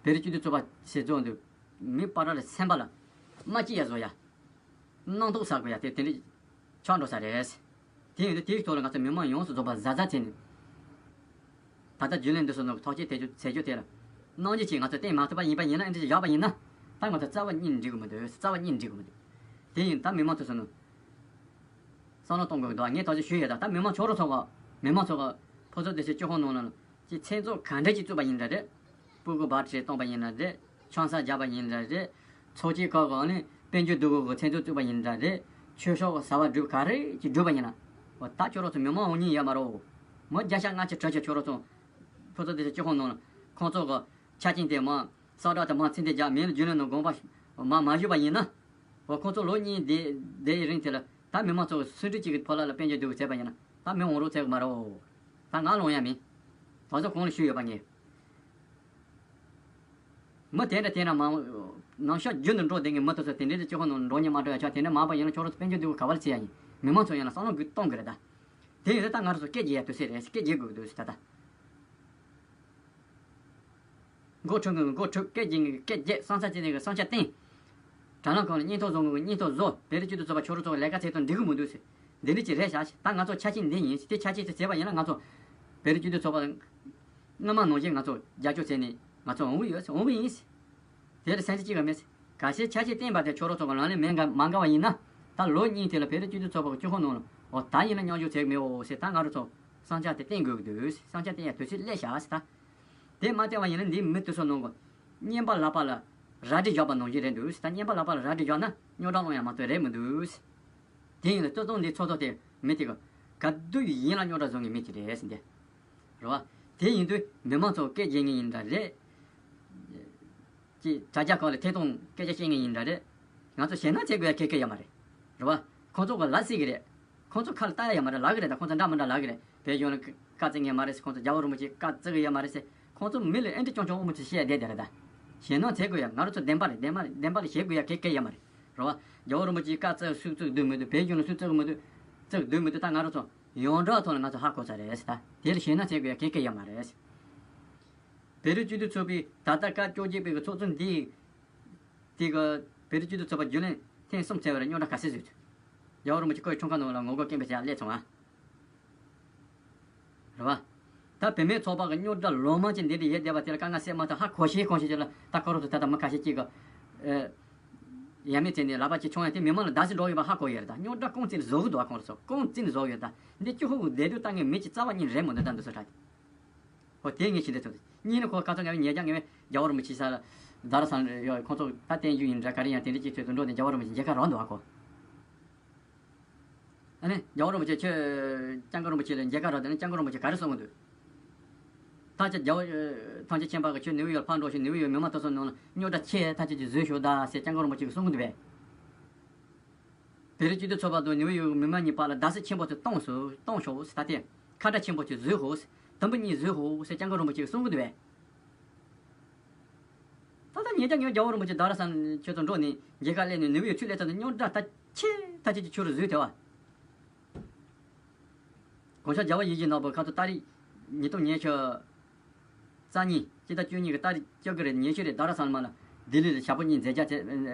བོད་རིགས་སྤྱི་འཐུས་ཚོགས་པ་ཞིག་བཟོ་དུས། མི་སྤ་ར་ལ་སེམས་པ་ལ་རྨ་སྐྱེ་ཡ་བཟོ་ཡ། སྣང་དོགས་ཟ་དགོས་ཡ་དེ་དེ་འདྲ་ཆགས་འགྲོ་ས་རེད། དེ་ཡིན་དུས་དེའི་ཐོག་ལ་ང་ཚོ་མི་མང་ཡོངས་སུ་རྫོགས་པ་གཟབ་གཟབ་བྱས་ནས། ད་ལྟ་རྒྱུན་ལས་འདི་ཚོ་ནང་ཐག་གཅོད་དེ་ཚོ་བྱེད་རྒྱུ་དེ་ལ། གནང་རྒྱུ་ཅིག་ང་ཚོ་བསྟན་མ་ཐུབ་པ་ཡིན་པ་ཡིན་ན། ཨེ་འདྲ་ཅིག་བཞག་པ་ཡིན་ན། ད་ང་ཚོ་རྩ་བ་ཉིད་ནས་འགྲིག་གི་མི་འདུག་རྩ་བ་ཉིད་ནས་འགྲིག་གི་མི་འདུག་དེ་ཡིན་ད་མི་མང་ཚོ་ཚོ་ནང་བསམ་བློ་གཏོང་དགོས་ཀྱི་འདུག་ངས་ད་ཅི་ཞུས་ཡོད་ད། ད་མི་མང་ཆོག་རོགས་ཚོགས་པ། མི་མང་ཚོགས་པ། ཕོ་ཚོ་དེ་ཚོའི་སྤྱི་ཁོག་ནང་ལ་ཅིག་མཚན་ཚོགས་ག་འདྲ་ཅིག་བཙུགས་པ་ཡིན་འདྲ་རེད། སྤུ་གུ་བར་ཁྲིད་གཏོང་པ་ཡིན་ན་རེད། ཆང་ས་རྒྱག་པ་ཡིན་འདྲ་རེད། ཚོགས་སྐྱིད་ཁག་གི་ཨ་ནི་དཔལ་འབྱོར་འདུ་འགོད་ཀྱི་མཚན་ཚོགས་བཙུགས་པ་ཡིན་འདྲ་རེད། ཆོས་ཕྱོགས་ཀྱི་བྱ་བ་སྒྲུབ་ག་རེ་ཅིག་སྒྲུབ་པ་ཡིན་ན། འོ། ད་ཁྱོད་རང་ཚོ་མི་མང་འོང་ཉིན་ཡོད་མ་རེད། མི་བརྒྱ་ཆ་ལྔ་བཅུ་དྲུག་ཅུ་ཁྱོད་རང་ཚོ་ཕོ་ཚོ་དེ་ཚོ་སྤྱི་ཁོག་ནང་ལ་ཁོང་ཚོ་གི་ཆ་རྐྱེན་དེ་མང་། གསལ་བསྒྲགས་དེ་མང་། ཚིག་དེ་རྒྱག་མིན་ལ་རྒྱུན་ལས་ནང་དགོངས་པ་མ་མ་ཞུས་པ་ཡིན་ན། འོ། ཁོང་ཚོ་ལོ་གཉིས་དེ་དེའི་རིང་དེ་ལ་ད་མི་མང་ཚོ་སུ་འདྲ་ཅིག་གི་ཕོ་ལགས་ལ་དཔལ་འབྱོར་འདུ་འགོད་བྱས་པ་ཡིན་ན། ད་མི་འོང་རོགས་བྱེད་གི་མ་རེད། ད་ང་ལོང་ཡ་མིན། ད་ཚོ་གོང་ལ་ཞུས་ཡོད་པ་ངས། མི་དེ་འདྲ་དེ་འདྲ་མང་། ནང་ཤོག་རྒྱུན་དུ་འགྲོ་བསྡད་མཁན་མི་དེ་ཚོ་དེ་འདྲའི་སྤྱི་ཁོག་ནང་འགྲོ་ཉན་མ་འགྲོ་ཡ་ཆོག་དེ་འདྲ་མང་པ་ཡིན་ན་ཁྱོད་རང་ཚོ་དཔལ་འབྱོར་འདུ་འགོད་ག་པར་བྱེད་ཡ་ཡིན། མི་མང་ཚོ་ཡིན་ན་བསམ་བློ་གཏོང་གི་རེད་ད། དེ་ཡིན་ན་ད་ང་རང་ཚོ་སྐད་རྒྱག་ཡ་དུས་ཚོད་རེད། སྐད་རྒྱག་དགོས་ཀྱི་འདུག་ཟེར་ད་ད། འགོ་ཁྲིད་མཁན་གྱིས་འགོ་ཁྲིད། སྐད་རྒྱག་མཁན་གྱིས་སྐད་རྒྱག་བསམ་འཆར་བྱེད་མཁན་གྱིས་བསམ་འཆར་བཏོན། དྲ་ལམ་ཁག་ལ་བརྙན་ཐུང་བཟོ་མཁན་གྱིས་བརྙན་ཐུང་བཟོ། བོད་རིགས་སྤྱི་འཐུས་ཚོགས་པ་ཁྱོད་རང་ཚོ་ལས་ཀ་བྱེད་སྟངས་འགྲིག་གི་མི་འདུག་ཟེར། འདི་འདྲ་ཅིག་རེད་བཞག་ད་ང་ཚོ་ཆ་རྐྱེན་འདི་ཡིན་ཟེར། དེ་ཆ་རྐྱེན་དེ་བྱས་པ་ཡིན་ན་ང་ཚོ་བོད་རིགས་སྤྱི་འཐུས་ཚོགས་པ་སྔོན་མ་ནང་བཞིན་ང་ཚོ་རྒྱབ་སྐྱོར་བྱས་ནས་ང་ཚོ་འོང་གི་ཡོད་ཟེར། འོང་གི་ཡིན་ཟེར། དེ་ལ་སེམས་ཁྲལ་གཅིག་ཀྱང་མེད་ཟེར། གལ་སྲིད་ཆ་རྐྱེན་བསྟན་པ་དེ་ཁྱོད་རང་ཚོ་གི་ལག་ལེན་མེད་འགའ་མ་འགལ་བ་ཡིན་ན། ད་ལོ་གཉིས་དེ་ལ་བོད་རིགས་སྤྱི་འཐུས་ཚོགས་པ་གི་སྤྱི་ཁོག་ནང་ལ་འོ་ད་ཡིན་ན་མཉམ་ཞུགས་བྱེད་ཀྱི་མེད་འོ་ཟེར། ད་ང་རང་ཚོ་བསམ་འཆར་དེ་བཏོན་དགོས་ཀྱི་འདུག་བསམ་འཆར་བཏོན་ཡ་དུས་ཚོད་སླེབས་བཞག་ཟེར་ད། དེ་མ་བཏོན་པ་ཡིན་ན་འདིའི་མི་དེ་ཚོ་ནང་གི་རྔན་པ་ལག་པ་ལ་རལ་གྲི་བཞག་པ་ནང་བཞིན་རེད་འདུག་ད་རྔན་པ་ལག་པ་ལ་རལ་གྲི་བཞག་ན་རྙོག་དྲ་སློང་ཡ་མ་གཏོགས་རེད་མི་འདུག་དེ་ཡིན་ན་སྤྱིར་བཏང་འདི་ཚོགས་གཙོ་དེ་མི་དེ་གི་ག་དུས་ཡིན་ལ་རྙོག་དྲ་བཟོ་མཁན་མི་དེ་རེད་ཟེར་འདི། རེད་བ། དེ་ཡིན་དུས་མི་མང་ཚོ་སྐད་རྒྱག་མཁན་ཡིན་འདྲ་རེད། ཅེས་དྲ་རྒྱ་ཁག་ལ་ཐད་གཏོང་སྐད་ཆ་བཤད་མཁན་ཡིན་འདྲ་རེད། ང་ཚོ་ཞེད་སྣང་བྱེད་དགོས་ཡ་གལ་གལ་ཡོད་མ་རེད། རེད་བ། ཁོང་ཚོ་གི་ལབ་སྲིད་གི་རེད། ཁོང་ཚོ་ཁ་ལ་བཏགས་ཡ་ཡོད་མ་རེད། ལབ་གི་རེད། ད་ཁོང་ཚོ་འདྲ་མི་འདྲ་ལབ་གི་རེད། བོད་གཞུང་ལ་བཀའ་བརྩི་མཁན་མ་རེད་ཟེར། ཁོང་ཚོ་རྒྱལ་བ་རིན་པོ་ཆེ་བཀའ་བརྩི་གི་ཡོད་མ་རེད་ཟེར། ཁོང་ཚོ་མི་ལ་ཨེ་འདྲ་ཀྱོང་ཀྱོང་དབུ་མ་ཅིག་བཤད་བསྡད་བསྡད་རེད་ད། ཞེད་སྣང་བྱེད་དགོས་ཡ། ང་རང་ཚོ་བདེན་པ་རེད། བདེན་པ་རེད། བདེན་པ་ལ་ཞེད་དགོས་ཡ་གལ་གལ་ཡོད་མ་རེད། རེད་བ། རྒྱལ་བ་རིན་པོ་ཆེའི་བཀའ་བརྩི་སུས་བརྩི་གི་འདུག་མི་འདུག་བོད་གཞུང་ལ་སུས་བརྩི་གི་མི་འདུག་བརྩི་གི་འདུག་མི་འདུག་ད་ང་རང་ཚོ་ཡོངས་གྲགས་ཐོག་ལ་ང་ཚོ་ཧ་གོ་ཚར་རེད་ཟེར་ད། དེ་ལ་ཞེད་སྣང་བྱེད་དགོས་ཡ་གལ་གལ་ཡོད་མ་རེད་ཟེར། བོད་རིགས་སྤྱི་འཐུས་ཚོགས་པའི་ད་ལྟ་སྐབས་བཅོ་བརྒྱད་པའི་གི་ཚོགས་གཙོ་འདི། དེ་གི་བོད་རིགས་སྤྱི་འཐུས་ཚོགས་པ་རྒྱུན་ལས་ཐེངས་གསུམ་བྱས་པ་རེད། རྙོག་དྲ་ག་ཚད་བཟོས་ཚུལ། རྒྱལ་བ་རིན་པོ་ཆེ་སྐུའི་འཁྲུངས་སྐར་ནང་ལ་ངོ་རྒོལ་སྐད་འབོད་བྱས་སླེབས་སོང་ཨ། རེད་བ། ད་བུད་མེད་ཚོགས་པ་གི་རྙོག་དྲ་ལོ་མང་ཅིག་འདི་འདྲ་ཡོད་བསྡད་པ་དེ་ལ་དཀའ་ངལ་སེལ་མ་ཐུབ། ཧ་གོ་ཤེས་གོ་ཤེས་ཅིག་ལ་ད་ཁོ་རང་ཚོ་ད་ལྟ་མི་ཁ་ཤས་ཅིག་གི། ཨེ། ཡ་མེད་བྱས་ནས་ལག་པ་ཅིག་མཆོང་ཡ་དེ་མི་མང་ལ་བརྡབ་གསིག་འགྲོ་ཡོད་པ་ཧ་གོ་ཡོད་རེད། ད་རྙོག་དྲ་གང་བཙུགས་ནས་བཟོ་གི་འདུག་ཨ། ཁོང་རང་ཚོ་གང་བཙུགས་ནས་བཟོ་གི་ཡོད་རེད། ད་འདི་སྤྱི་ཁོག་གི་བདེ་སྡུག་ལྟ་མཁན་མི་གཅིག་རྩ་བ་ཉིད་ནས་རེད་མི་འདུག་ད་འདི་ཚོ་དྲ་དེ། ཧོ། དེ་ངས་ཤེས་འདྲ་ཚོ་དེ་གཉིས་ནི་ཁོ་ཁ་ཚ་ངར་བའི་ཉེས་རྒྱ་ངར་བའི་རྒྱལ་བ་རིན་པོ་ཆེ་ས་ལ་རྡ་ར་ས་ལ་ཡོད། ཁོང་ཚོ་ད་བསྟན་རྒྱུ་ཡིན་འདྲ་ག་རེ་ཡང་དེ་འདྲ་ཅིག་ཚོད་དུ་འགྲོ་ནས་རྒྱལ་བ་རིན་པོ་ཆེ་མཇལ་ཁ་རག་འདུག་ཨ་ཁོ། ཨ་ནི་རྒྱལ་བ་རིན་པོ་ཆེ་ཁྱོད་སྐྱབས་མགོན་རིན་པོ་ཆེ་ལ་མཇལ་ཁ་རག་དེ་ནི་སྐྱབས་མགོན་རིན་པོ་ཆེ་ག་རེ་གསུང་གི་འདུག་ད་ཁྱེད་རྒྱལ་བ་ཐམས་ཅད་མཁྱེན་པ་གི་ཁྱོད་ནིའུ་ཡོག་ཕར་འགྲོ་ཞིག་ནིའུ་ཡོག་མི་མང་སོ་སོའི་ནང་ལ་རྙོག་དྲ་ཆེ་ཐག་ཆོད་ཅིག་བཟོས་ཤོག་ད་ཟེར་སྐྱབས་མགོན་རིན་པོ་ཆེ་གིས་གསུང་གི་འདུག་པས། བོད་རིགས་སྤྱི་མཐུན་ཚོགས་པ་དང་ནིའུ་ཡོག་མི་མང་གཉིས་བར་ལ་བརྡ་སེ་ཆེན་པོ་ཅིག་གཏོང་ཤོག་གཏོང་ཤོག་ཟེར། ད་ལྟའི་ཁ་བརྡ་ཆེན་པོ་ཅིག་བཟོས་ཤོག་དུམ་བུ་གཉིས་བཟོས་ཤོག་ཟེར་སྐྱབས་མགོན་རིན་པོ་ཆེ་གིས་གསུང་གི་འདུག་པས། ད་ལྟ་ཉེ་ཆར་ངས་རྒྱལ་བ་རིན་པོ་ཆེ་རྡ་རམ་ས་ལ་ཁྱོད་ཚོ་འགྲོ་ནས་མཇལ་ཁ་སླེབས་ནས་ནིའུ་ཡོག་ཚུར་སླེབས་ཚར་ནས་རྙོག་དྲ་ད་ཆེ་ཐག་ཆོད་ཅིག་ཁྱོད་རང་བཟོས་ཐལ་བ། གོང་ས་རྒྱལ་བ་ཡིད་བཞིན་ནོར་བུ་ཁ་ཐུག་ཏ་རིག་ཉིས་སྟོང་ཉི་ཤུ་རྩ་གཉིས་སྤྱི་ཟླ་བཅུ་གཉིས་ཀྱི་ཏ་རིག་བཅུ་དགུ་རེད། ཉི་ཤུ་རེད། རྡ་རམ་ས་ལ་མ་ལ་ལྡི་ལི་ལ་ཞག་པོ་གཉིས་མཛད་རྒྱ་བྱས་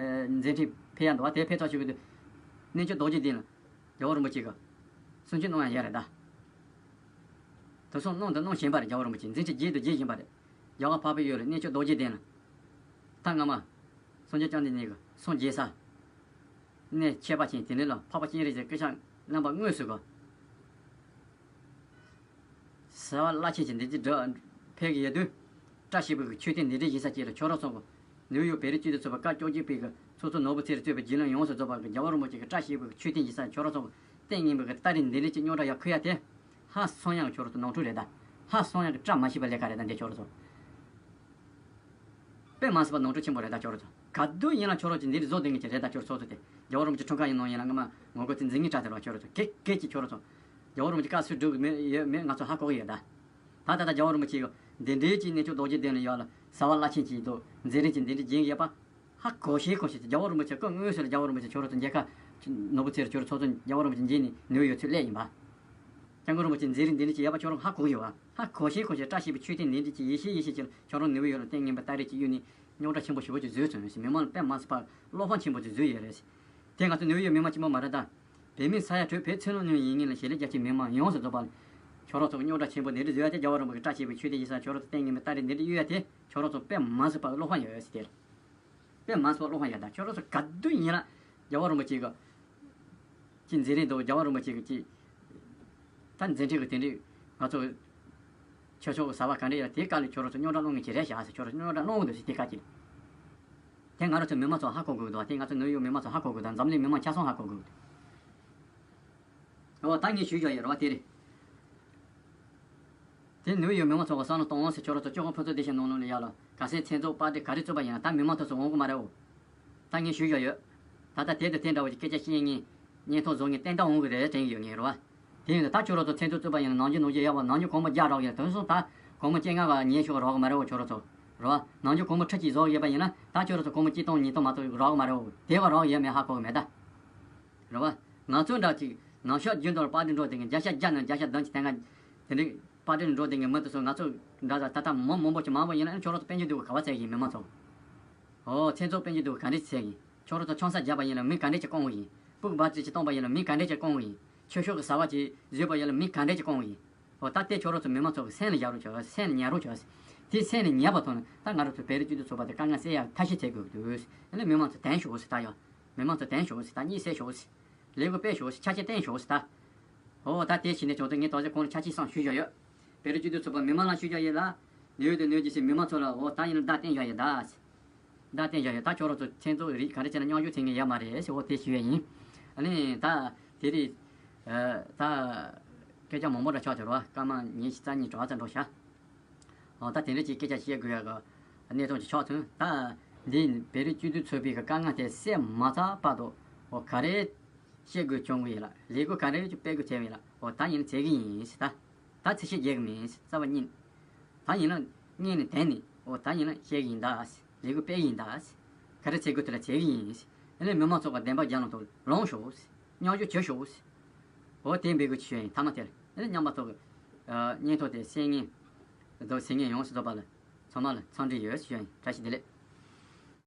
མཛད་འཕྲིན་ཕེབས་ཡ་འདུག་བ། དེ་ཕེབས་ཚར་ཞུ་གི་འདུག་གནས་མཆོག་རྡོ་རྗེ་གདན་ལ་རྒྱལ་བ་རིན་པོ་ཆེ་གིས་གསུང་ཆོས་གནང་ཡ་ཡོད་རེད་ད། དེ་སོང་གནང་དང་གནང་བཞིན་པ་རེད། རྒྱལ་བ་རིན་པོ་ཆེ་མཛད་འཕྲིན་རྒྱས་དང་རྒྱས་བཞིན་པ་རེད། རྒྱ་གར་འཕགས་པའི་ཡུལ་ལ་གནས་མཆོག་རྡོ་རྗེ་གདན་ལ། ད་སྔ་མ། སངས་རྒྱས་བཅོམ་ལྡན་འདས་ཀྱིས་གསུང་རྒྱས་ས། གནས་ཁྱད་པར་ཅན་དེ་འདྲ་ལ་འཕགས་པ་སྤྱན་རས་གཟིགས་སྐུ་ཞབས་རྣམ་པ་དངོས་སུ་གོ། བྱ་བ་རླབས་ཆེན་གྱི་འདི་འདྲ་ཕེབས་ཀྱི་ཡོད་དུས། བཀྲ་ཤིས་པའི་མཆོད་རྟེན་འདི་འདྲ་ཡིན་ས་ཅིག་ལ་ཁྱོད་རང་ཚོ་གི་ནིའུ་ཡོག་བོད་རིགས་སྤྱི་མཐུན་ཚོགས་པ་སྐབས་བཅོ་བརྒྱད་པའི་གི་ཚོགས་གཙོ་ནོར་བུ་ཚེ་རིང་གཙོས་པའི་རྒྱུན་ལས་ཡོངས་སུ་རྫོགས་པ་གི་རྒྱལ་བ་རིན་པོ་ཆེ་གི་བཀྲ་ཤིས་པའི་མཆོད་རྟེན་ཡིན་ས། ཁྱོད་རང་ཚོ་གི་ལྟས་ངན་པའི་གི་ཏ་རིག་འདི་འདྲ་ཅིག་རྙོག་དྲ་ཡར་ཁུར་ཡ་དེ། ཧ་སང་ཡག་གི་ཁྱོད་རང་ཚོ་ནོར་འཁྲུལ་རེད་ད། ཧ་སང་ཡག་གི་བཀྲ་མ་ཤིས་པ་ལས་ཀ་རེད་ད་འདི་ཁྱོད་རང་ཚོ། དཔེ་མ་སྲིད་པ་ནོར་འཁྲུལ་ཆེན་པོ་རེད་ད་ཁྱོད་རང་ཚོ། ག་དུས་ཡིན་ན་ཁྱོད་རང་ཚོ་འདི་འདྲ་བཟོ་སྡོད་མཁན་ཅིག་རེད་ད། ཁྱོད་རང་ཚོ་དེ་རྒྱལ་བ་རིན་པོ་ཆེ་འཁྲུངས་སྐར་ཡིན་ནོ་ཡིན་ན་སྔ་མ་ངོ་རྒོལ་དེ་འཛིང་ངེས་དྲག་དེ་རོགས་ཁྱོད་རང་ཚོ་གེ་གེ་ཅིག་ཁྱོད་རང་ཚོ། རྒྱལ་བ་རིན་པོ་ཆེ་བཀའ་སྲོལ་སྒྲུབ་གི་མེད་ཡོད་མེད་ང་ཚོ་ཧ་གོ་གི་ཡོད་ད། ད་ད་ལྟ་རྒྱལ་བ་རིན་པོ་ཆེ་གི་འདི་འདྲའི་ཅིག་གནས་མཆོག་རྡོ་རྗེ་གདན་ལ་ཡོད་ལ་བྱ་བ་རླབས་ཆེན་ཅིག་འདུག་མཛད་རིམ་ཅིག་འདི་འདྲ་བྱེད་ཀྱི་ཡོད་པ། ཧ་གོ་ཤེས་གོ་ཤེས་ཀྱི་རྒྱལ་བ་རིན་པོ་ཆེ་སྐུ་དངོས་སུ་ལ་རྒྱལ་བ་རིན་པོ་ཆེ་ཁྱོད་རང་ཚོ་མཇལ་ཁ། ནོར་བུ་ཚེ་རིང་ཁྱོད་རང་ཚོ་ཚོ་རྒྱལ་བ་རིན་པོ་ཆེ་མཇལ་ནས་ནིའུ་ཡོག་ཚུར་སླེབས་ཡིན་པ། སྐྱབས་མགོན་རིན་པོ་ཆེ་མཛད་རིམ་འདི་འདྲ་ཅིག་ཡོད་པ་ཁྱོད་རང་ཧ་གོ་གི་ཡོད་པ། ཧ་གོ་ཤེས་གོ་ཤེས་བཀྲ་ཤིས་པའི་མཆོད་རྟེན་འདི་འདྲ་ཅིག་ཡེ་ཤེས་ཡེ་ཤེས་ཅིག་ལ་ཁྱོད་རང་ནིའུ་ཡོག་ལ་ལྟས་ངན་པ་ཏ་རིག་ཅིག་གཡུགས་ནས་རྙོག་དྲ་ཆེན་པོ་ཞེ་པོ་ཅིག་བཟོས་སོང་ཟེར། མི་མང་ལ་དཔེ་མ་སྲིད་པ་བློ་ཕམ་ཆེན་པོ་ཅིག་བཟོས་ཡོད་རེད་ཟེར། དེ་ང་ཚོ་ནིའུ་ཡོག་མི་མང་གཅིག་པོ་མ་རེད་ད། བོད་མི་ས་ཡ་དྲོད་བོད་ཚེ་ལོ་ནུས་ཡིན་ངེས་ལ་ཞི་ལི་རྒྱ་ཆེ་མི་མང་ཡོངས་སུ་རྫོགས་པ་ལ། ཁྱོད་རང་ཚོ་གི་རྙོག་དྲ་ཆེན་པོ་འདི་འདྲ་བཟོས་ཡ་དེ་རྒྱལ་བ་རིན་པོ་ཆེ་བཀྲ་ཤིས་པའི་མཆོད་རྟེན་ཡིན་ས་ཁྱོད་རང་ཚོ་ལྟས་ངན་པ་ཏ་རིག་འདི་འདྲ་གཡུགས་ཡ་དེ་ཁྱོད་རང་ཚོ་དཔེ་མ་སྲིད་པ་བློ་ཕམ་ཡོད་ཟེར་དེ། དཔེ་མ་སྲིད་པ་བློ་ཕམ་ཡོད་ད། ཁྱོད་རང་ཚོ་ག་དུས་ཡིན་ན་རྒྱལ་བ་རིན་པོ་ཆེ་གི་ཅིག་མཛད་རིམ་དང་རྒྱལ་བ་རིན་པོ་ཆེ་གི་ཅིག་ད་མཛད་འཕྲིན་གི་དེ་འདྲའི་ང་ཚོ་ཆོས་ཕྱོགས་གི་བྱ་བ་ག་འདྲ་ཡོད་དེ་སྐབས་ལ་ཁྱོད་རང་ཚོ་རྙོག་དྲ་སློང་མཁན་ཅིག་རེད་ཤག་ཟེར། ཁྱོད་རང་ཚོ་རྙོག་དྲ་སློང་གི་འདུག་ཟེར་དེ་སྐབས་ཅིག་ལ། དེ་ང་རང་ཚོ་མི་མང་ཚོ་ཧ་གོ་དགོས་འདུག་དེ་ང་ཚོ་ནིའུ་ཡོག་མི་མང་ཚོ་ཧ་གོ་དགོས་དང་འཛམ་གླིང་མི་མང་ཆ་ཚང་ཧ་གོ་དགོས་འདུག་འོ་ད་ངས་ཞུས་བཞག་ཡོད་རེད་བ་དེ་རེད། དེ་ནིའུ་ཡོག་མི་མང་ཚོ་གི་བསམ་བློ་གཏོང་འོང་ཟེར། ཁྱོད་རང་ཚོ་ལྕགས་ཁང་ཕུན་ཚོགས་བདེ་ཆེན་ནང་ལོགས་ལ་ཡ་ལ་ག་སེ་མཚན་ཚོགས་པར་ཊི་ག་རེ་བཙུགས་པ་ཡིན་ན་ད་མི་མང་ཚོ་ཚོ་འོང་གི་མ་རེད། འོ་ད་ངས་ཞུས་བཞག་ཡོད། ད་ལྟ་དེ་དང་དེ་འདྲ་བ་ཅིག་སྐད་ཆ་བཤད་མཁན་བརྙན་ཐུང་བཟོ་མཁན་ཏན་ཏན་འོང་གི་རེད་དྲན་གི་ཡོད་ངས་རེད་བ། དེ་ཡིན་ད་ད་ཁྱོད་རང་ཚོ་མཚན་ཚོགས་བཙུགས་པ་ཡིན་ན་ནམ་རྒྱུན་ནམ་རྒྱུན་ཡག་པ་ནམ་རྒྱུན་གོང་མ་རྒྱག་རོགས་ཡིན། དེང་སང་ད་གོང་མ་སྤྱན་སྔ་བ་ཉན་ཤོག་རོགས་གི་མ་རེད། འོ་ཁྱོད་རང་ཚོ་རེད་བ། ནམ་རྒྱུན་གོང་མ་ཁྲི་གཅིག་བཟོ་གི་ཡོད་པ་ཡིན་ན་ད་ཁྱོད་རང་ཚོ་གོང་མ་གཅིག་སྟོང་ཉིས་སྟོང་མ་གཏོགས་རོགས་གི་མ་རེད། འོ་དེ་བ་རོགས་ཡོད་མེད་ཧ་གོ་གི་མེད་ད། རེད་བ། ང་ཚོ་འདྲ་ཅིག་ནང་ཤོག་རྒྱུན་དུ་པར་ཊི་འགྲོ་དེ་གི་བརྒྱ་ཆ་བརྒྱ་ནང་བརྒྱ་ཆ་བདུན་གྱི་དེ་ག་དེ་འདྲའི་པར་ཊི་འགྲོ་དེ་གི་མི་དེ་ཚོ་ང་ཚོ་འདྲ་ད་ད་ལྟ་མི་མང་པོ་ཅིག་མང་པོ་ཡིན་ན་ཁྱོད་རང་ཚོ་དཔལ་འབྱོར་འདུག་ག་བ་ཚད་ཡིན་མི་མང་ཚོ། ཨོ་མཚན་ཚོགས་དཔལ་འབྱོར་འདུག་ག་འདྲ་ཚད་ཡིན། ཁྱོད་རང་ཚོ་ཆང་ས་བརྒྱབ་པ་ཡིན་ན་མི་ག་འདྲ་ཅིག་བཀོང་གི་ཡིན། སྤུག་འབར་ཙི་ཅིག་བཏང་པ་ཡིན་ན་མི་ག་འདྲ་ཅིག་བཀོང་གི་ཡིན། ཆོས་ཕྱོགས་ཀྱི་བྱ་བ་ཅིག་བཟོས་པ་ཡིན་ན་མི་ག་འདྲ་ཅིག་བཀོང་གི་ཡིན། ཨོ་ད་དེ་ཁྱོད་རང་ཚོ་མི་མང་ཚོ་གི་སེམས་ལ་བཞག་རོགས་བྱོས། སེམས་ལ་ཉར་རོགས་བྱོས། དེ་སེམས་ལ་ཉར་བ་ཐོག་ནས་ད་ང་རང་ཚོ་བོད་རིགས་སྤྱི་མཐུན་ཚོགས་པ་དེ་དཀའ་ངལ་སེལ་ཡག་ཐབས་ཤེས་བྱེད་དགོས་ཀྱི་འདུག་ཨ་ནི་མི་མང་ཚོ་དྲན་ཤོག་ཟེར་ད་ཡ། མི་མང་ཚོ་དྲན་ཤོག་ཟེར་ད། གཉིད་སད་ཤོག་ཟེར། ལས་འགུལ་སྤེལ་ཤོག་ཟེར། ཆ་རྐྱེན་བསྟན་ཤོག་ཟེར་ད། ཨོ་ད་དེ་བྱས་ནས་བྱུང་དུས་ངས་ད་གཟོད་གོང་ལ་ཆ་རྐྱེན་བསམ་ཞུས་བཞག་ཡོད། བོད་རིགས་སྤྱི་མཐུན་ཚོགས་པ་མི་མང་ལ་ཞུས་བཞག་ཡོད་ལ། ནུས་ཡོད་དང་ནུས་ཀྱི་ཕྱིར་མི་མང་ཚོ་ལ་ཨོ་ད་ཡིན་ན་བརྡ་བསྟན་བཞག་ཡོད་ད་ཟེར། བརྡ་བསྟན་བཞག་ཡོད་ད། ཁྱོད་རང་ཚོ་མཚན་ཚོགས་རིགས་ག་རེ་བྱས་ན་མཉམ་ཞུགས་བྱེད་མཁན་ཡོད་མ་རེད་ཟེར། ཨོ་དེ་ཞུས་ཡོད་ཡིན། ཨ་ནི་ད་དེ་རིང་ད་སྐད་ཆ་མང་པོ་འདྲ་ཆགས་བྱུང་རོགས། སྐར་མ་ཉི་ཤུ་རྩ་གཉིས་དྲུག་ཙམ་འགྲོ་ཤག་ཨོ་ད་དེ་འདྲ་ཅིག་སྐད་ཆ་བཤད་དགོས་ཡག་གི་གནས་སྟངས་ཅིག་ཆགས་སོང་། ད་འདི་བོད་རིགས་སྤྱི་མཐུན་ཚོགས་པའི་གི་དཀའ་ངལ་དེ་སེལ་མ་ཚར་བར་དུ་ཨོ་ག་རེ་བཤད་དགོས་བྱུང་གི་ཡིན་ལ། ལས་འགུལ་ག་རེ་ཅིག་སྤེལ་དགོས་བྱས་ཡིན་ལ། ཨོ་ད་ཡིན་ན་བྱེད་གི་ཡིན་ཟེར་ད། ད་ཚིག་ཤད་རྒྱག་གི་མིན་ཟེར། རྩ་བ་ཉིད་ད་ཡིན་ན་སྔོན་ནས་དྲན་ནས་ཨོ་ད་ཡིན་ན་བཤད་གི་ཡིན་ད་ཟེར། ལས་འགུལ་སྤེལ་གི་ཡིན་ད་ཟེར། ག་རེ་བྱེད་དགོས་དེ་ལ་བྱེད་གི་ཡིན་ཟེར། ཨ་ནི་མི་མང་ཚོགས་ཀྱི་བདེན་པ་རྒྱལ་ལ་ཐོག་ལོངས་ཤོག་ཟེར། མཉམ་ཞུགས་བྱེད་ཤོག་ཟེར། ཨོ་དེ་འབོད་སྐུལ་ཞུས་ཡིན། མཐའ་མ་དེར་ཨ་ནི་མཉམ་པ་ཚོ་གི་ཨ་བརྙན་ཐུང་དེ་གསན་མཁན་དང་གཟིགས་མཁན་ཡོངས་སུ་རྫོགས་པ་ལ་ཚང་མ་ལ་འཚམས་འདྲི་ཡོད་ཞུ་ཡིན། བཀྲ་ཤིས་བདེ་ལེགས།